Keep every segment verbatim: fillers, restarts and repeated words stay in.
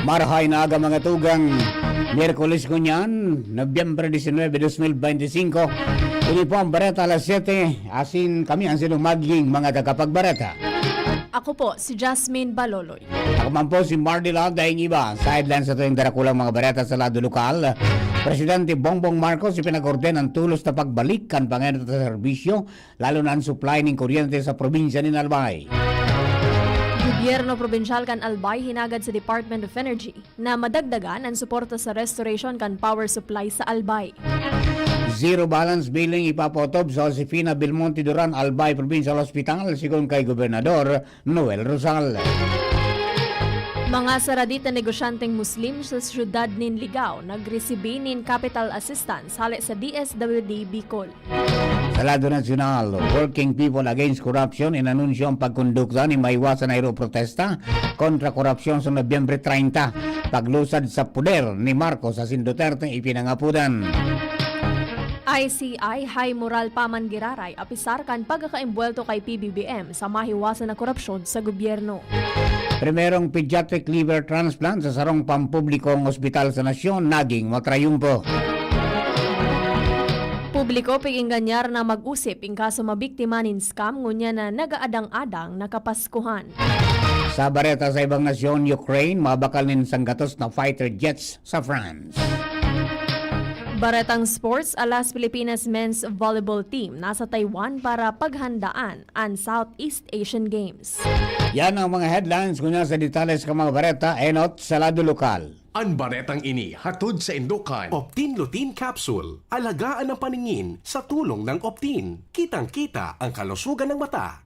Marahay na aga, mga tugang. Miyerkules ngunyan, Nobyembre disinwebe, dos mil bente singko. Ini po ang Bareta Alas Siyete, asin kami ang sinong magiging mga tagapagbareta. Ako po si Jasmine Baloloy. Ako man po si Mardy Lau, daing iba. Sa headlines na ito yung darakulang mga bareta sa lado lokal. Presidente Bongbong Marcos ipinag-orden ang tulos na pagbalik kan pangenot na serbisyo, lalo na ang supply ning kuryente sa probinsya nin Albay. Gobyerno probinsyal kan Albay hinagad sa Department of Energy na madagdagan an suporta sa restoration kan power supply sa Albay. Zero balance billing ipapaotob sa Josefina Belmonte Duran Albay Provincial Hospital, sigon kay Gobernador Noel Rosal. Mga saradit na negosyanteng Muslim sa siyudad nin Ligao nagresibi nin capital assistance hale sa D S W D Bicol. Sa lado nasyonal, Working People Against Corruption inanunsyo ang pagkondukta ni maiwasan na iro protesta kontra korupsyon sa Nobyembre treinta, paglusad sa poder ni Marcos asin Duterte ipinangapudan. I C I, high moral pa man giraray apisar kan pagkakaimbwelto kay P B B M sa mahiwasan na korupsyon sa gobyerno. Primerong pediatric liver transplant sa sarong pampublikong ospital sa nasyon naging matrayumpo. Publiko pig-ingganyar na mag-usip in kaso mabiktima nin scam ngunyan na nagaadang-adang na Kapaskuhan. Sa bareta sa ibang nasyon, Ukraine mabakal nin sanggatos na fighter jets sa France. Baretang sports, Alas Pilipinas men's volleyball team nasa Taiwan para paghandaan an Southeast Asian Games. Yan ang mga headlines. Ngunyan sa detalye sa mga bareta, enot sa lado lokal. An baretang ini hatod sa indukan. Optin Lutein Capsule. Alagaan ang paningin sa tulong ng Optin. Kitang-kita ang kalusugan ng mata.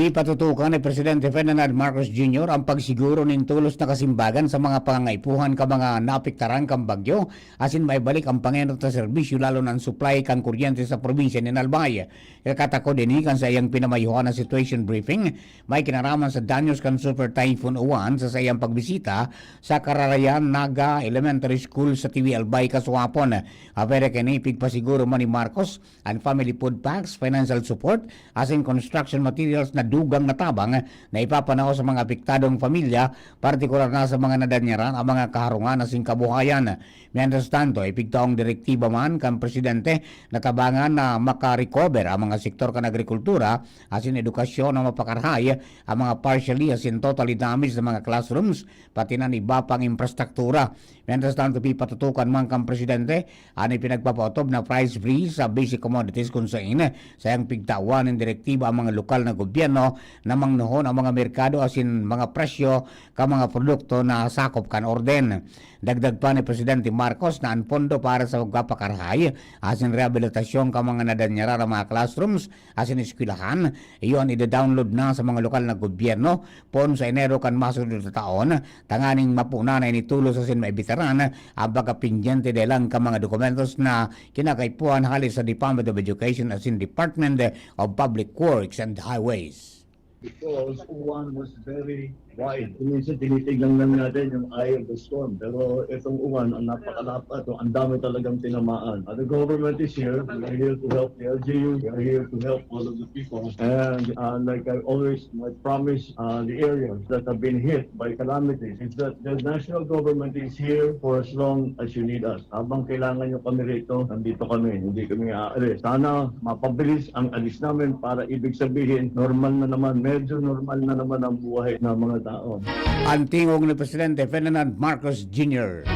Ipatutukan ni Presidente Ferdinand Marcos Junior ang pagsiguro nin tulos na kasimbagan sa mga pangangaipuhan kan mga naapektaran kan bagyo, asin maibalik ang pangenot na serbisyo, lalo na ang supply kan kuryente sa probinsya nin Albay. Kakatakod ini kan saiyang pinamayuhan na situation briefing may kinaraman sa danyos kan Super Typhoon Uwan sa saiyang pagbisita sa Kararayan Naga Elementary School sa Tiwi, Albay, kasuapon. Apwera kaini, pigpasiguro man ni Marcos ang family food packs, financial support, asin construction materials na dugang na tabang na ipapanao sa mga apektadong pamilya, partikular na sa mga nadanyaran ang mga kaharungan asin kabuhayan. Mientras tanto, ipigtaong direktiba man kan presidente na tabangan na makarecover ang mga sektor kan agrikultura asin edukasyon na mapakarahay ang mga partially asin totally damaged na mga classrooms, pati na an iba pang infrastruktura. Mientras tanto, pipatutukan man kan presidente an ipinagpapaotob na price freeze sa basic commodities, kun saen saiyang pigtawan nin direktiba ang mga lokal na gobyerno na mangnohon ang mga merkado asin mga presyo kan mga produkto na sakop kan orden. Dagdag pa ni Presidente Marcos na an pondo para sa pagpapakarahay asin rehabilitasyon kan mga nadanyaran na mga classrooms asin eskwelahan, iyo an ida-download na sa mga lokal na gobyerno poon sa Enero kan masunod na taon, tanganing mapoon na ini tulos asin maibitaran ang pagkapendyente dahelan kan mga dokumentos na kinakaipuhan hale sa Department of Education asin Department of Public Works and Highways. Because Uwan was very wide. Minsan tinitignan lang natin yung eye of the storm. Pero itong Uwan, ang napakalapad, ang dami talagang tinamaan. Uh, the government is here. We are here to help the L G U. We are here to help all of the people. And uh, like I always, I promise uh, the areas that have been hit by calamities is that the national government is here for as long as you need us. Habang kailangan nyo kami rito, nandito kami. Hindi kami aalis. Sana mapabilis ang alis namin para ibig sabihin, normal na naman, medyo normal na naman ang buhay ng mga tao. Ang tingog ni Presidente Ferdinand Marcos Junior.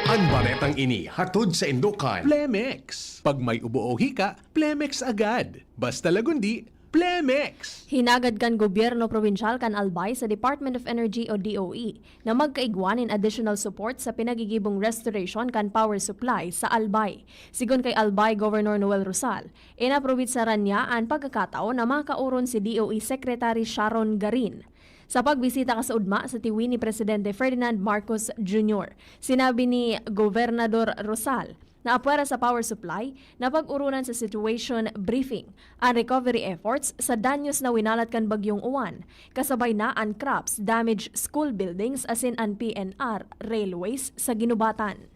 An baretang ini hatod sa indukan. Plemex. Pag may ubo o hika, Plemex agad. Basta Lagundi, Plemex. Hinagad kan gobyerno probinsyal kan Albay sa Department of Energy o D O E na magkaigwa nin additional support sa pinagigibong restoration kan power supply sa Albay. Sigon kay Albay Governor Noel Rosal, inaprobitsaran niya an pagkakataon na makaoron si D O E Secretary Sharon Garin. Sa pagbisita kasaudma sa tiwi ni Presidente Ferdinand Marcos Junior, sinabi ni Gobernador Rosal na apwera sa power supply, napag-oronan sa situation briefing an recovery efforts sa danyos na winalat kan Bagyong Uwan, kasabay na an crops damaged school buildings asin an P N R railways sa Guinobatan.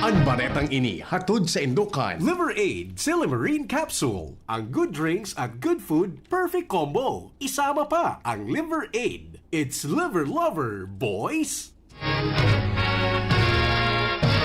An baretang ini hatod saindo kan Liver Aid Silimarin Capsule. Ang good drinks at good food, perfect combo. Isama pa ang Liver Aid. It's Liver Lover, boys!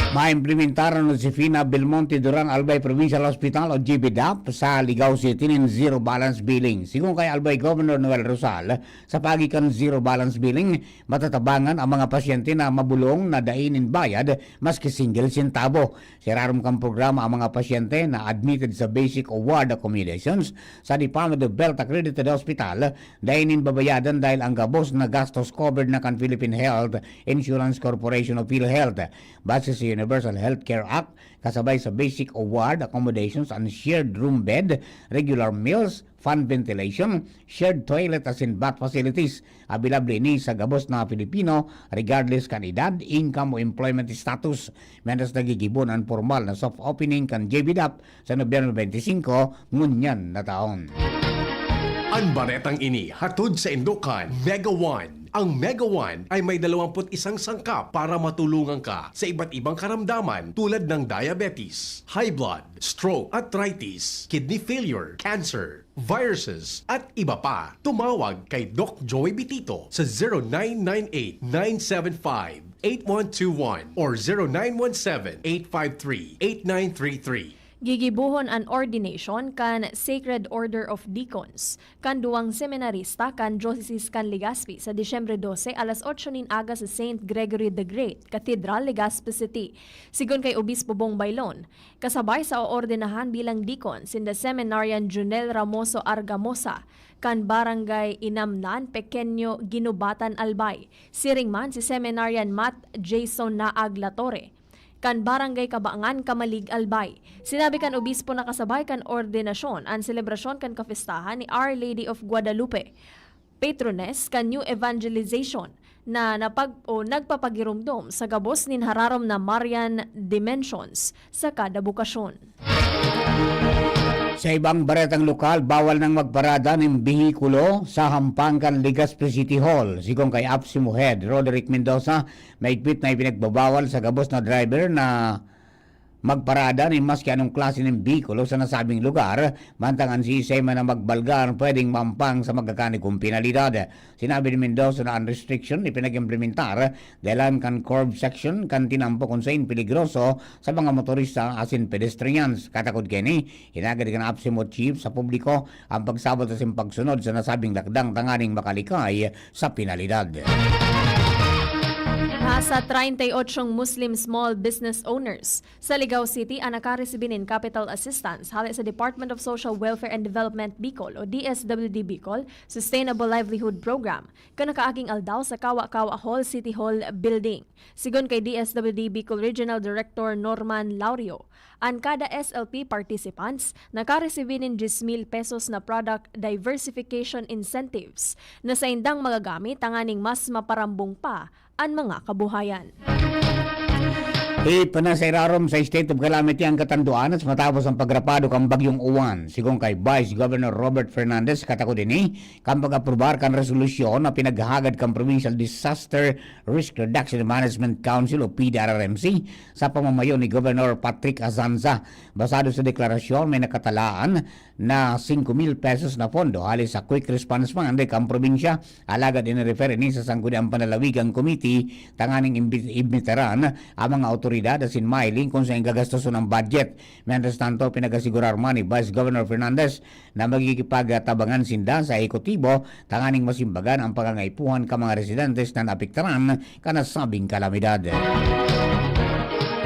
Maimplementar an Josefina Belmonte Duran Albay Provincial Hospital o G B DAP sa Ligao City nin zero balance billing. Sigon kay Albay Governor Noel Rosal, sa paagi kan zero balance billing, matatabangan ang mga pasyente na mabolong na dai nin bayad maski single sentabo. Sa irarom kan programa, ang mga pasyente na admitted sa basic o ward accommodations sa Department of Health accredited hospital dai nin babayadan dahil ang gabos na gastos covered na kan Philippine Health Insurance Corporation o PhilHealth. Base sa Universal Healthcare Act, kasabay sa basic o ward accommodations, an shared room bed, regular meals, fan ventilation, shared toilet asin bath facilities. Abilable ini sa gabos na Pilipino, regardless kan edad, income o employment status. Mientras nagigibo an pormal na soft opening kan G B DAP sa Nobyembre twenty-five ngunyan na taon. An baretang ini hatod saindo kan Mega One. Ang Mega One ay may dalawampu't isang sangkap para matulungan ka sa iba't ibang karamdaman tulad ng diabetes, high blood, stroke, arthritis, kidney failure, cancer, viruses, at iba pa. Tumawag kay Doc Joy Bitito sa zero nine nine eight nine seven five eight one two one or zero nine one seven eight five three eight nine three three. Gigibohon an ordination kan Sacred Order of Deacons kan duwang seminarista kan Diocese kan Legazpi sa Disyembre dose, alas otso nin aga sa Saint Gregory the Great, Cathedral, Legazpi City. Sigon kay Obispo Bong Baylon, kasabay sa oordenahan bilang deacon sinda Seminarian Junel Ramoso Argamosa kan Barangay Inamnan, Pequeño Guinobatan, Albay. Siring man si Seminarian Matt Jason Naag Latore kan Barangay Kabangan, Camalig, Albay. Sinabi kan obispo na kasabay kan ordinasyon an selebrasyon kan kapestahan ni Our Lady of Guadalupe, patrones kan New Evangelization, na napag-, o nagpapagiromdom sa gabos nin hararom na Marian dimensions sa kada bokasyon. Sa ibang baretang lokal, bawal nang magparada nin behikulo sa hampang kan Legazpi City Hall. Sigon kay APSEMO Head Roderick Mendoza, mahigpit na ipinagbabawal sa gabos na driver na magparada nin maski anong klase nin behikulo sa nasabing lugar, mantang an siisay man na magbalga pwedeng mahampang sa magkakanigong penalidad. Sinabi ni Mendoza na an restriction ipinag-implementar dahelan kan curve section kan tinampo kun saen peligroso sa mga motorista asin pedestrians. Katakod kaini, hinagad kan APSEMO Chief sa publiko ang pagsabot asin pagsunod sa nasabing lakdang tanganing makalikay sa penalidad. Nasa treinta y ocho Muslim small business owners sa Ligao City an nakaresibi nin capital assistance hale sa Department of Social Welfare and Development Bicol o D S W D Bicol Sustainable Livelihood Program kan nakaaging aldaw sa Kawa-Kawa Hall, City Hall Building. Sigon kay D S W D Bicol Regional Director Norman Laurio, an kada S L P participants nakaresibi nin diyes mil pesos na product diversification incentives na saindang magagamit tanganing mas maparambong pa an mga kabuhayan. Ipinasa irarom sa state of calamity ang Catanduanes matapos ang pagrapado kan Bagyong Uwan. Sigon kay Vice Governor Robert Fernandez, katakod ini kan pag-aprobar kan resolusyon na pinaghahagad kan Provincial Disaster Risk Reduction Management Council o P D R R M C sa pamamayo ni Governor Patrick Azanza. Basado sa deklarasyon, may nakatalaan na singko mil pesos na pondo hale sa Quick Response Fund kan probinsya. Alagad ini-refer ini sa Sangguniang Panlalawigan Committee tanganing imbi-, imbitaran ang mga awtoridad asin mahiling kun saen gagastoson ang budget. Mientras tanto, pinag-asigurar man ni Vice Governor Fernandez na magkikipagtabangan sinda sa ehekutibo tanganing masimbagan ang pangangaipuhan kan mga residentes na naapektaran kan nasabing kalamidad.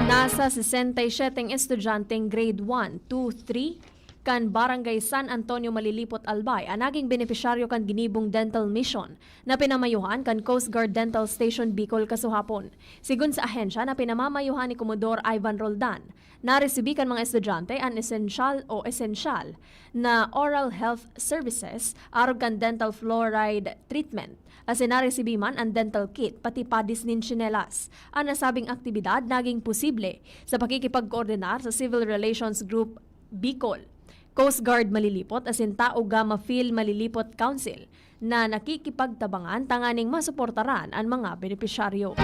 Nasa sesenta y siyete estudyanteng grade one, two, three kan Barangay San Antonio, Malilipot, Albay an naging benepisyaryo kan ginibong dental mission na pinamayuhan kan Coast Guard Dental Station Bicol kasuhapon. Sigon sa ahensya na pinamamayuhan ni Komodor Ivan Roldan, naresibi kan mga estudyante an esensyal o esensyal na oral health services arog kan dental fluoride treatment, asin naresibi man an dental kit pati padis nin tsinelas. An nasabing aktibidad naging posible sa pakikipagkoordinar sa Civil Relations Group Bicol, Coast Guard Malilipot asin Tao Gama Phil Malilipot Council na nakikipagtabangan tanganing masuportaran an mga benepisyaryo.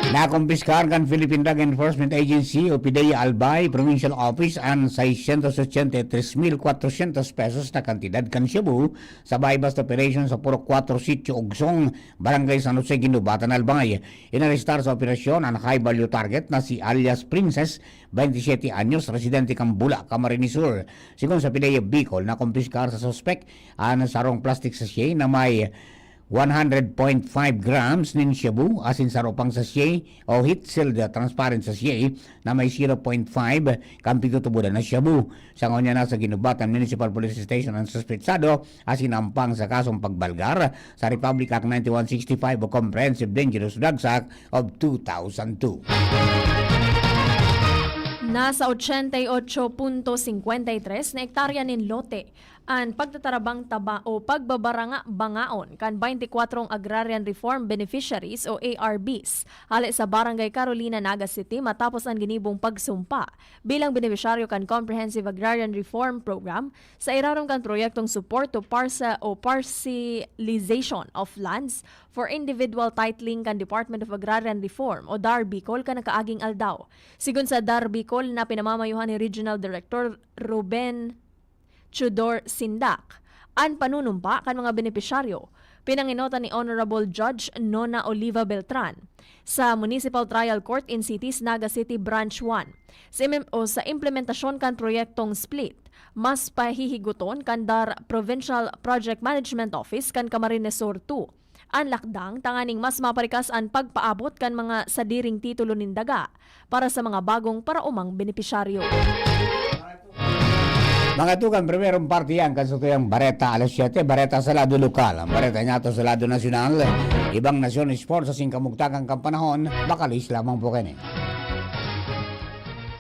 Nakumpiskar kan Philippine Drug Enforcement Agency o PDEA Albay Provincial Office an seiscientos ochenta y tres mil cuatrocientos pesos na kantidad kan shabu sa buy-bust operation sa Purok Cuatro Sitio Ugsong, Barangay San Jose, Guinobatan, Albay. Inarestar sa operasyon an high value target na si alias Princess, twenty-siete anyos, residente kan Bula, Camarines Sur. Sigon sa PDEA Bicol, nakumpiskar sa suspek an sarong plastic sachet na may one hundred point five grams nin shabu, asin saro pang sachet o heat-sealed transparent sachet na may zero point five kan pigtutubodan na shabu. Sa ngunyan, nasa Guinobatan Municipal Police Station an suspetsado, asin ampang sa kasong pagbalgar sa Republic Act ninety-one sixty-five o Comprehensive Dangerous Drugs Act of two thousand two. Nasa ochenta y ocho punto cincuenta y tres na hektarya nin lote an pagtatarabang taba o pagbabaranga-bangaon kan twenty-four agrarian reform beneficiaries o A R Bs hale sa Barangay Carolina, Naga City, matapos an ginibong pagsumpa bilang benepisyaryo kan Comprehensive Agrarian Reform Program sa irarom kan proyektong suporto parsa o parcelization of lands for individual titling kan Department of Agrarian Reform o DAR Bicol kan nakaaging aldaw. Sigon sa DAR Bicol na pinamamayohan ni Regional Director Ruben Chudor Sindak, an panunumpa kan mga benepisyaryo, pinangenotan ni Honorable Judge Nona Oliva Beltran sa Municipal Trial Court in Cities, Naga City, Branch one. Sa imem-, o sa implementasyon kan proyektong split, mas pahihigoton kan DAR Provincial Project Management Office kan Camarines Sur two an lakdang tanganing mas maparikas an pagpaabot kan mga sadiring titulo nin daga para sa mga bagong paraomang benepisyaryo. Mga tugang, primerong parte yan kan satuyang bareta alas siyete, bareta sa lado lokal. Ang bareta niyato sa lado nasyonal, ibang nasyon, sports, sa singkamugtakan kan panahon, bakalis lamang po kini.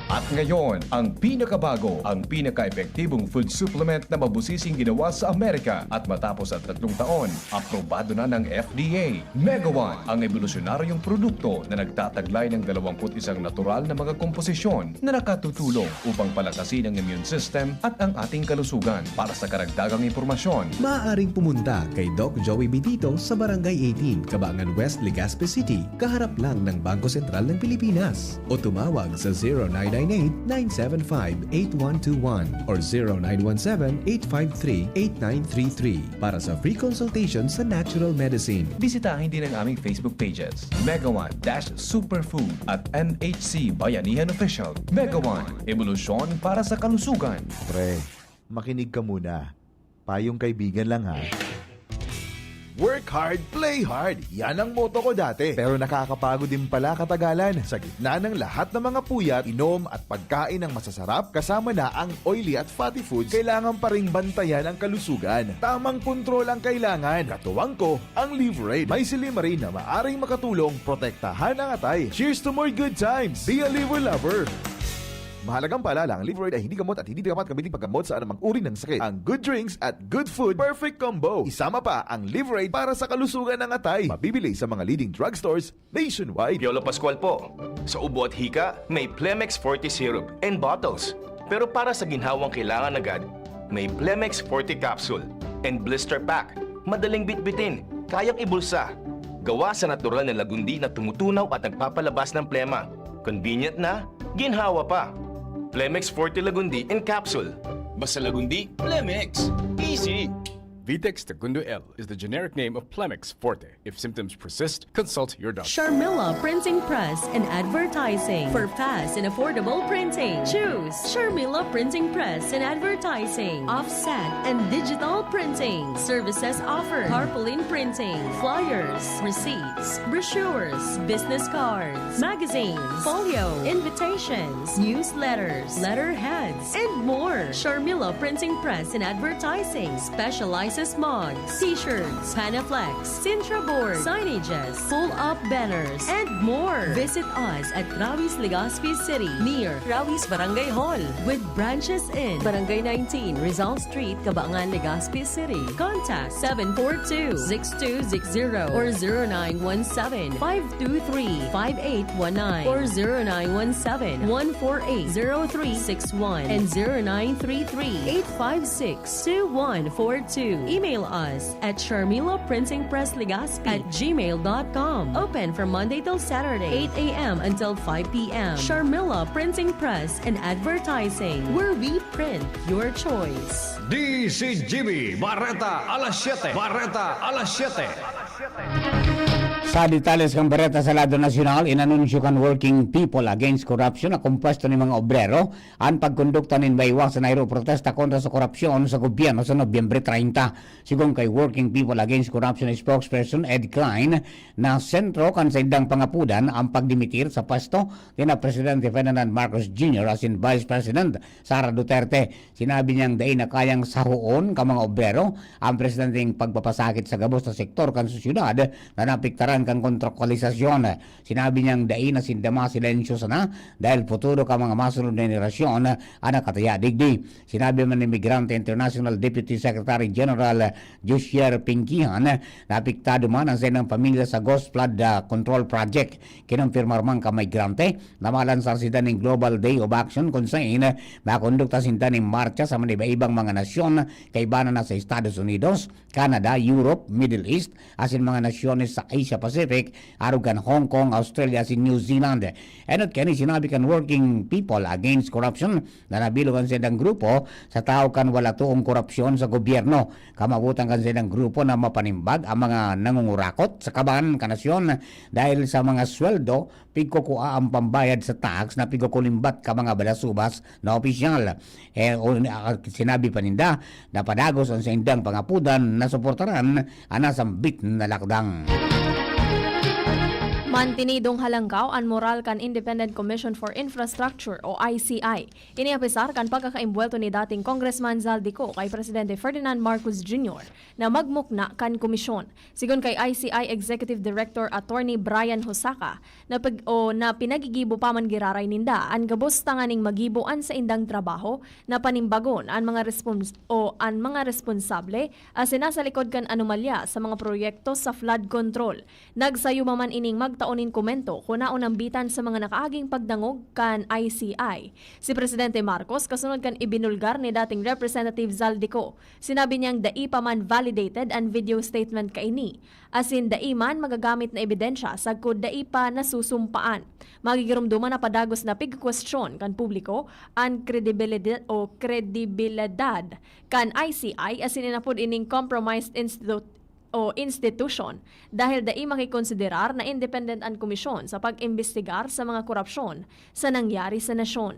At ngayon, ang pinakabago, ang pinaka-epektibong food supplement na mabusising ginawa sa Amerika at matapos ang tatlong taon, aprobado na ng F D A. Mega One, ang ebolusyonaryong produkto na nagtataglay ng dalawampu't isang natural na mga komposisyon na nakatutulong upang palakasin ang immune system at ang ating kalusugan. Para sa karagdagang impormasyon, maaaring pumunta kay Doc Joey Bitito sa Barangay eighteen, Kabangan West, Legazpi City, kaharap lang ng Bangko Sentral ng Pilipinas. O tumawag sa zero nine nine eight, nine seven five, eight one two one or zero nine one seven, eight five three, eight nine three three para sa free consultation sa natural medicine. Bisitahin din ang aming Facebook pages, Mega One dash Superfood at M H C Bayanihan Official. Mega One, ebolusyon para sa kalusugan. Pre, makinig ka muna. Payong kaibigan lang, ha. Work hard, play hard. Yan ang motto ko dati. Pero nakakapagod din pala katagalan. Sa gitna ng lahat ng mga puyat, inom at pagkain ng masasarap, kasama na ang oily at fatty foods, kailangan pa ring bantayan ang kalusugan. Tamang kontrol ang kailangan. Katuwang ko, ang Livraid. May silymarin na maaring makatulong protektahan ang atay. Cheers to more good times! Be a Liver Lover! Mahalagang paalala, ang Livraid ay hindi gamot at hindi dapat gamitin paggamot sa anumang uri ng sakit. Ang good drinks at good food, perfect combo. Isama pa ang Livraid para sa kalusugan ng atay. Mabibili sa mga leading drugstores nationwide. Piolo Pascual po. Sa ubo at hika, may Plemex Forte Syrup and bottles. Pero para sa ginhawang kailangan agad, may Plemex Forte Capsule and Blister Pack. Madaling bitbitin, kayang ibulsa. Gawa sa natural na lagundi na tumutunaw at nagpapalabas ng plema. Convenient na, ginhawa pa. Plemex Forte Lagundi and Capsule. Basta Lagundi, Plemex. Easy! Vitex Tagundo L is the generic name of Plemex Forte. If symptoms persist, consult your doctor. Sharmila Printing Press and Advertising. For fast and affordable printing, choose Sharmila Printing Press and Advertising. Offset and digital printing. Services offered: tarpaulin printing, flyers, receipts, brochures, business cards, magazines, folio, invitations, newsletters, letterheads, and more. Sharmila Printing Press and Advertising specializes mugs, t-shirts, Panaflex, Sintra board, signages, pull-up banners, and more. Visit us at Rawis, Legazpi City, near Rawis Barangay Hall, with branches in Barangay nineteen, Rizal Street, Kabangan, Legazpi City. Contact seven four two, six two six zero or zero nine one seven, five two three, five eight one nine or zero nine one seven, one four eight, zero three six one and zero nine three three, eight five six, two one four two. Email us at Sharmila Printing Press Legazpi at gmail dot com. Open from Monday till Saturday, eight a.m. until five p.m. Sharmila Printing Press and Advertising, where we print your choice. D C G B, Bareta alas siyete. Bareta alas siyete. Sa detalles kan bareta sa lado nasyonal, inanunsyo kan Working People Against Corruption na kompuesto nin mga obrero an pagkondukta nin maiwasan na iro protesta kontra sa korupsyon sa gobyerno sa Nobyembre treinta. Sigon kay Working People Against Corruption spokesperson Ed Klein, na sentro kan saindang pangapudan ang pagdimitir sa pwesto nina Presidente Ferdinand Marcos Junior asin Vice President Sara Duterte. Sinabi niyang dai na kayang sahoon kan mga obrero ang presidenteng pagpapasakit sa gabos na sektor kan sosyedad na naapektaran kan kontraktualisasyon. Sinabi niyang dai na sinda masilensyo sana dahil futuro kan mga masunod na henerasyon an nakataya digdi. Sinabi man ni Migrante International Deputy Secretary General Josier Pinquihan na apektado man an saindang pamilya sa Ghost Flood ah, Control Project. Kinumpirmar man kan Migrante na malansar sinda nin Global Day of Action kun saen makondukta sinda nin martsa sa maniba-ibang mga nasyon kaiba na sa Estados Unidos, Canada, Europe, Middle East, asin mga nasyones sa Asia Pacific, arog kan Hong Kong, Australia, asin New Zealand. Enot kaini sinabi kan Working People Against Corruption na nabilog an saindang grupo sa tawo kan wala toong korupsyon sa gobyerno. Kamawotan kan saindang grupo na mapanimbag ang mga nangungurakot sa kaban kan nasyon dahil sa mga sweldo pigkukua ang pambayad sa tax na pigkukulimbat kan mga balasubas na opisyal. Eh, o, ah, sinabi pa ninda na padagos ang saindang pangapudan na suportaran ang nasambit na lakdang. Mantinidong halangkaw an moral kan Independent Commission for Infrastructure o I C I. Ini apisar kan pagkakaimbwelto ni dating Congressman Zaldy Co kay Presidente Ferdinand Marcos Junior na magmukna kan komisyon. Sigon kay I C I Executive Director Attorney Brian Hosaka, na pag, o na pinagigibo pa man giraray ninda an gabos tanganing magibo an saindang trabaho na panimbagon an mga respons-, o an mga responsable asin nasa likod kan anomalya sa mga proyekto sa flood control. Nagsayuma man ining magtao nin komento kun naon nambitan sa mga nakaaging pagdangog kan I C I. Si Presidente Marcos, kasunod kan ibinulgar ni dating Representative Zaldy Co, sinabi niyang dai pa man validated an video statement kaini, asin dai man magagamit na ebidensya sagkod dai pa nasusumpaan. Magigiromdoman na padagos na pigkwestiyon kan publiko an kredibilidad o kredibilidad kan I C I asin inapod ining compromised institu- o institution dahil dai makikonsiderar na independent an komisyon sa pag-imbestigar sa mga korupsyon sa nangyari sa nasyon.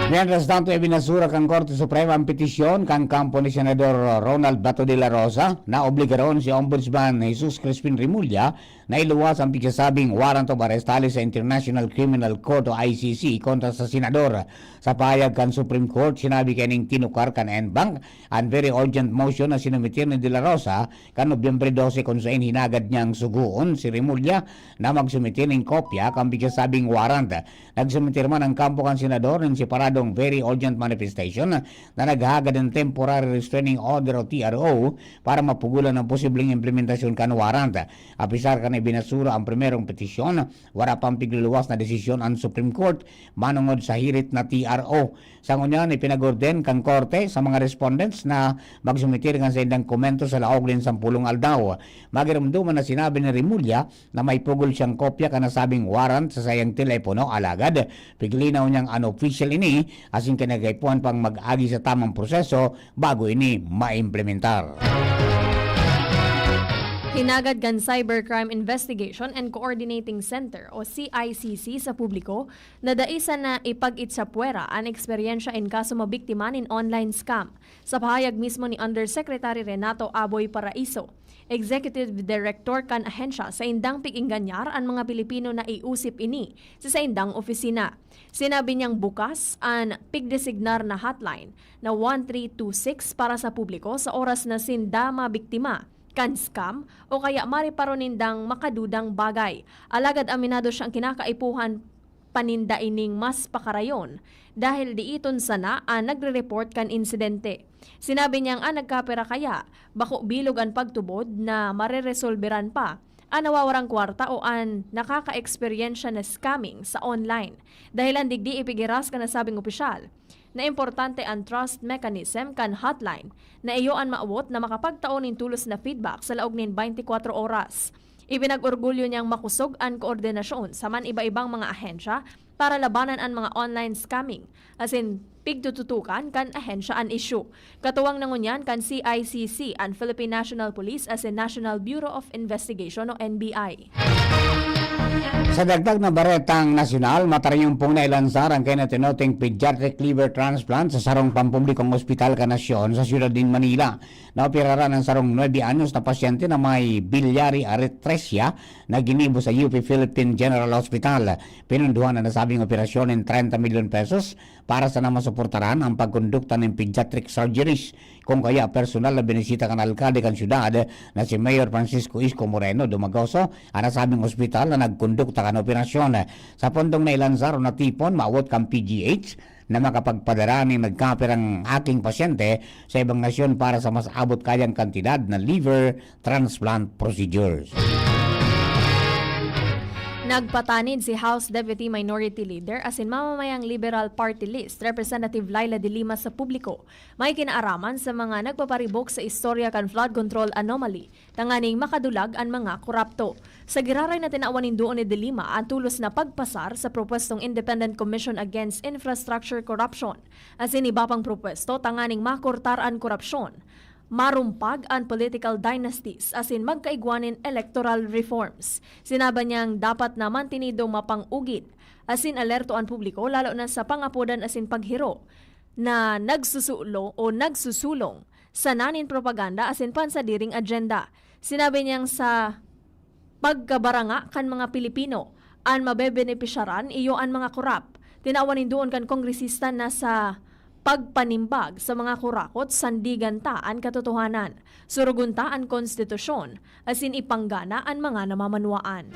Mientras tanto, ibinasura kan Korte Suprema ang petisyon kan kampo ni Senador Ronald Bato de la Rosa na obligaron si Ombudsman Jesus Crispin Remulla na iluwas ang pigsasabing warrant of arrest hali sa International Criminal Court o I C C kontra sa senador. Sa pahayag kan Supreme Court, sinabi kaining tinukar kan en banc an very urgent motion na sinumitir ni De La Rosa kan Nobyembre dose, kun saen hinagad niyang sugoon si Remulla na magsumitir nin kopya kan pigsasabing warrant. Nagsumitir man ang kampo kan senador nin separadong very urgent manifestation na naghahagad nin temporary restraining order o T R O para mapugulan ang posibleng implementasyon kan warrant. Apisar kan ibinasura ang primerong petisyon, wara pang pigluluwas na desisyon an Supreme Court manongod sa hirit na T R O. Sa ngunyan, ipinag-orden kan korte sa mga respondents na magsumitir kan saindang komento sa laog nin sampolong aldaw. Magiromdoman na sinabi ni Remulla na may pugol siyang kopya kan nasabing warrant sa saiyang telepono, alagad piglinaw niyang unofficial ini asin kinakaipuhan pang mag-agi sa tamang proseso bago ini maimplementar. Hinagad kan Cybercrime Investigation and Coordinating Center o C I C C sa publiko na dai sana ipag-itsapwera an eksperyensya in kaso mabiktima nin online scam. Sa pahayag mismo ni Undersecretary Renato Aboy Paraiso, Executive Director kan ahensya, saindang pig-engganyar an mga Pilipino na iusip ini sa saindang opisina. Sinabi niyang bukas an pigdesignar na hotline na one three two six para sa publiko sa oras na sinda mabiktima kan scam o kaya mareparo nindang makadudang bagay. Alagad aminado siyang kinakaipuhan pa ninda ining mas pakarayon dahil diiton sana an nagre-report kan insidente. Sinabi niyang an nagkapera kaya bako bilog an pagtubod na mareresolberan pa an nawawarang kwarta o an nakakaeksperyensya na scamming sa online. Dahilan digdi ipigiras kan nasabing opisyal na importante an trust mechanism kan hotline na iyo an maawot na makapagtao nin tolos na feedback sa laog nin twenty-four oras. Ipinag-orgulyo niyang makosog an koordinasyon sa man iba-ibang mga ahensya para labanan an mga online scamming, asin pigtututukan kan ahensya an isyu. Katuwang na ngunyan kan C I C C, an Philippine National Police, asin National Bureau of Investigation o N B I. Sa dagdag na baretang nasyonal, matarimpong nailansar ang kinatinoting pediatric liver transplant sa sarong pampublikong ospital kan nasyon sa siyudad nin Manila. Naoperaran ang sarong nuebe anyos na pasyente na may biliary atresia na ginibo sa U P Philippine General Hospital. Pinunduhan ang nasabing operasyon nin trenta milyon pesos para sana masuportaran ang pagkondukta nin pediatric surgeries. Kung kaya, personal na binisita kan alkalde kan syudad na si Mayor Francisco Isko Moreno Dumagoso ang nasabing ospital na nagkondukta kan operasyon. Sa pundong nailansar o natipon, maawot kan P G H na makapagpadara nin nagkapirang aking pasyente sa ibang nasyon para sa mas abot kayang kantidad na liver transplant procedures. Nagpatanid si House Deputy Minority Leader asin mamamayang Liberal Party List Representative Leila de Lima sa publiko, may kinaaraman sa mga nagpaparibok sa istorya kan flood control anomaly, tanganing makadulag an mga korapto. Sa giraray na tinawan nin duon ni De Lima an tolos na pagpasar sa propwestong Independent Commission Against Infrastructure Corruption, asin iba pang propwesto tanganing makortar an korupsyon, marumpag an political dynasties, asin magkaigwa nin electoral reforms. Sinabi niyang dapat na mantinido mapang-ugid asin alerto an publiko, lalo na sa pangapodan asin paghiro na nagsusulo o nagsusulong sana nin propaganda asin pansadiring agenda. Sinabi niyang sa pagkabaranga kan mga Pilipino, an mabebenepisyaran iyo an mga korap. Tinawan nin duon kan kongresista na sa pagpanimbag sa mga kurakot, sandigan ta an katotohanan, surugon ta an konstitusyon, asin ipanggana an mga namamanwaan.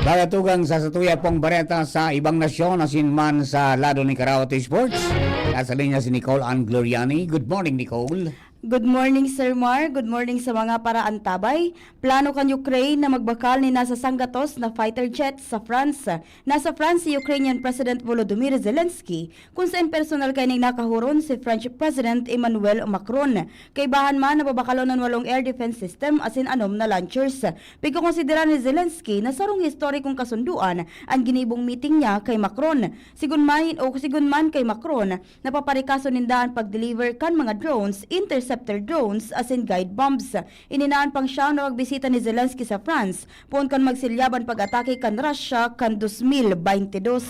Pagatugang sa satuya pong bareta sa ibang nasyon, asin man sa lado ni Karaoke Sports. Nasa linya si Nicole Ann Gloriani. Good morning, Nicole. Good morning, Sir Mar. Good morning sa mga paraantabay. Plano kan Ukraine na magbakal ni nasa sanggatos na fighter jet sa France. Nasa France si Ukrainian President Volodymyr Zelensky, kun saen personal kaining nakahuron si French President Emmanuel Macron. Kaibahan man, nababakalon an walong air defense system asin anom na launchers. Pigkokonsidera ni Zelensky na sarong historikong kasundoan an ginibong meeting niya kay Macron. Sigun man, o sigun man kay Macron, napaparikaso ninda an pag-deliver kan mga drones, interceptor drones, asin guide bombs. Ini na an pang-siyam na pagbisita ni Zelensky sa France, poon kan magsilyab an pag-atake kan Russia kan dos mil baynte dos.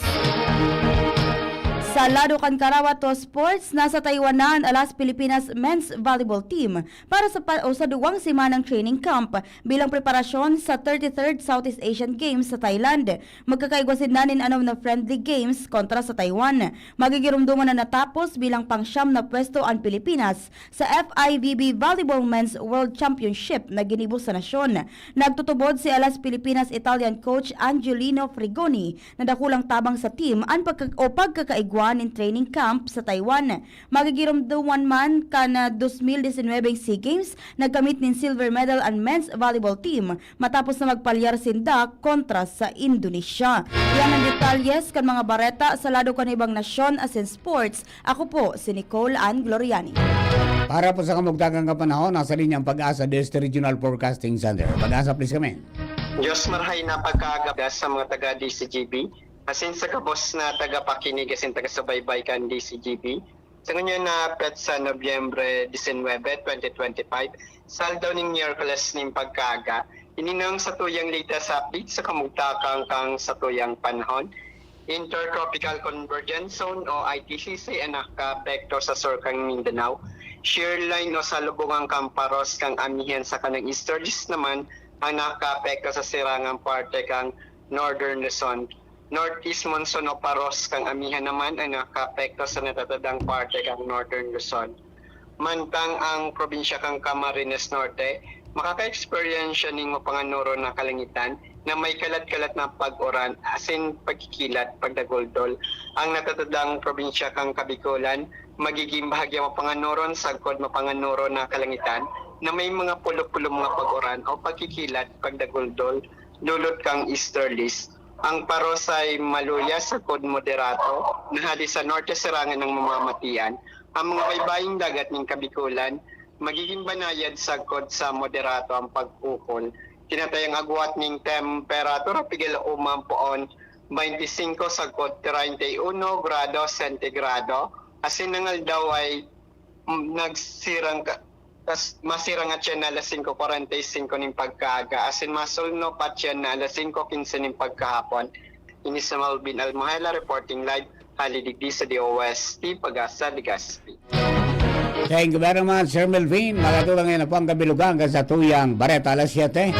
Sa lado kan Karawa to Sports, nasa Taiwan na an Alas Pilipinas men's volleyball team para sa pa-, o sa duwang semanang training camp bilang preparasyon sa thirty-third Southeast Asian Games sa Thailand. Magkakaigwa sinda nin anom na friendly games kontra sa Taiwan. Magigiromdoman na natapos bilang pang-siyam na pwesto an Pilipinas sa F I V B Volleyball Men's World Championship na ginibo sa nasyon. Nagtutubod si Alas Pilipinas Italian coach Angelino Frigoni na dakulang tabang sa team an pagka-, o pagkakaigwa nin training camp sa Taiwan. Magigiromdoman man kan, ah, dos mil disinwebeng SEA Games, nagkamit nin silver medal an men's volleyball team matapos na magpalyar sinda kontra sa Indonesia. Iyan an detalyes kan mga bareta sa lado kan ibang nasyon asin sports. Ako po si Nicole Ann Gloriani. Para po sa kamugtagang kapanahon, nasa linya ang Pag-asa Deste Regional Forecasting Center. Pag-asa, please come in. Diyos marhay na pagkaaga sa mga taga D C G B, asin sa gabos na tagapakinig asin tagasubaybay kan D C G B. Sa ngunyan na petsa, Nobyembre disinwebe, twenty twenty-five, sa aldaw ning Miyerkules ning pagkaaga, ini na ang satuyang latest update sa kamugtakan kan satuyang panahon. Intertropical Convergence Zone o I T C C an nakaapekto sa sur kan Mindanao. Shear line o salubungan kan paros kan amihan saka ng easterlies naman ang nakaapekto sa sirangang parte kan Northern Luzon. Northeast monsoon o paros kan amihan naman ang nakaapekto sa natatadang parte kan Northern Luzon. Mantang ang probinsya kan Camarines Norte, makaka-eksperyensya nin mapanganuron na kalangitan na may kalat-kalat na pag-uran asin pagkikilat, pagdaguldol. Ang natatadang probinsya kan Kabikolan, magiging bahagyang mapanganoron sagkod mapanganoron na kalangitan na may mga pulo-pulo mga pag-uran o pagkikilat, pagdaguldol, dulot kan easterlies. Ang paros ay maluya sagkod moderato, na hali sa norte sirangan ng mamamatian. Ang mga baybaying dagat nin Kabikulan, magiging banayad sagkod sa moderato ang pagkukol. Kinatayang agwat ning temperatura, pigil uman poon twenty-five sagkod treinta y uno grado sentigrado. Asin ang aldaw ay, mm, nagsirang ka, tas masirang at siya na alas singko kwarenta y singko ning pagkaaga. Asin masulno pa siya na alas singko kinse ning pagkahapon. Ini si Melvin Almohela reporting live hali digdi sa D O S T, Pag-asa, Legazpi. Thank you very much, Sir Melvin. Magatulang ngayon na po ang kabilugan kan satuyang bareta alas siyete.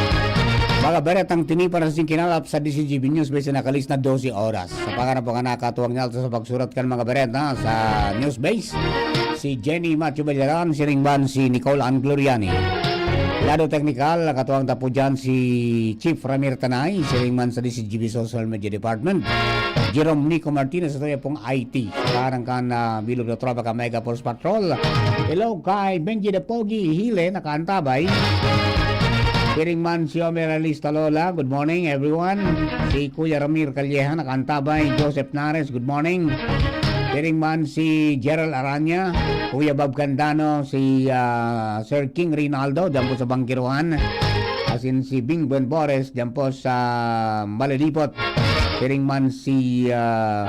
Mga baretang tinipan na sing kinalap sa D C G B News Base na kalis na dose oras. Sa pangaran po nga nakatuwang niya sa pagsurat kan mga bareta sa News Base, si Jenny Matthew Bajaran, siring man si Nicole Ann Gloriani. Lado teknikal, nakatuwang tapo dyan si Chief Ramir Tanay, siring man sa D C G B Social Media Department. Jerome Nico Martinez, sa tuya pong I T. Sa pangaran kan, ah, bilog na tropa ka Mega Force Patrol. Hello kay Benji the Pogi Hile, nakaantabay. Siring man si Omer Alista Lola, good morning everyone. Si Kuya Ramir Calleja, nakaantabay. Joseph Nares, good morning. Siring man si Gerald Aranya, Kuya Bob Candano, si, ah, Sir King Rinaldo, dyan po sa Bangkiruhan. Asin si Bing Buenbores, dyan po sa Malilipot. Siring man si, ah,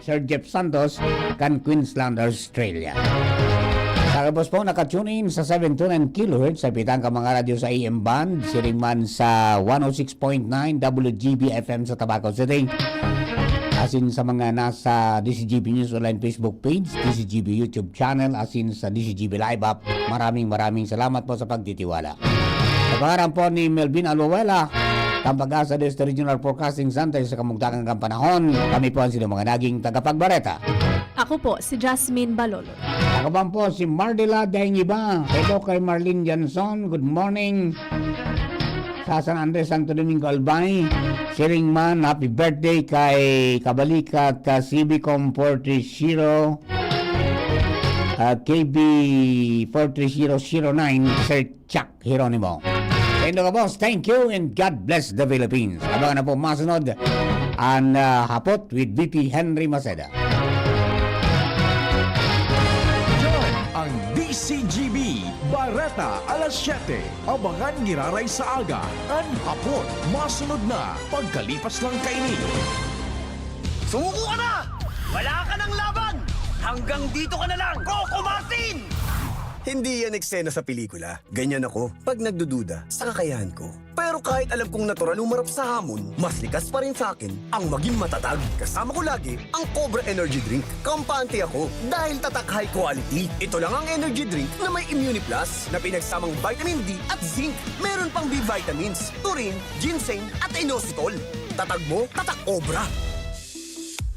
Sir Jeff Santos, kan Queensland, Australia. Sa gabos po, naka-tune in sa seven two nine kilohertz sa pitang ka mga radyo sa A M band, siring man sa one oh six point nine W G B F M sa Tabaco City. Asin sa mga nasa D C G B News Online Facebook page, D C G B YouTube channel, asin sa D C G B Live app, maraming, maraming salamat po sa pagtitiwala. Sa pangaran po ni Melvin Alwawela, kan Pag-asa Deste Regional Forecasting Center, sa kamugtakan kan panahon, kami po ang sinong mga naging tagapagbareta. Ako po, si Jasmine Balolo. Ako man po, si Mardela Daingiba. Hello kay Marlene Janson. Good morning. Sa San Andres, Santo Domingo, Albay. Siring man, happy birthday kay kabalikat ka C B Com forty zero, ah, K B forty zero zero nine, Sir Chuck Jeronimo. Tendo ka, boss. Thank you and God bless the Philippines. Abangan na po masunod an, ah, Hapot with V P Henry Maceda. Yan ang D C G B Bareta alas siyete. Abangan giraray sa aga, an Hapot. Masunod na, pagkalipas lang kaini. Sumuko ka na! Wala ka ng laban! Hanggang dito ka na lang! Kokomasin! Hindi yan eksena sa pelikula. Ganyan ako pag nagdududa sa kakayahan ko. Pero kahit alam kong natural umarap sa hamon, mas likas pa rin sa akin ang maging matatag. Kasama ko lagi ang Cobra Energy Drink. Kampante ako dahil tatak, high quality. Ito lang ang energy drink na may Immuniplus na pinagsamang vitamin D at zinc. Meron pang B vitamins, taurine, ginseng at inositol. Tatag mo, tatak Cobra.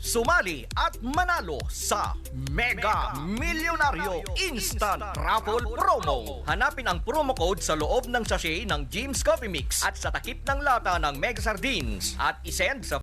Sumali at manalo sa Mega Milyonaryo Instant Raffle Promo. Hanapin ang promo code sa loob ng sachet ng Jim's Coffee Mix at sa takip ng lata ng Mega Sardines at isend sa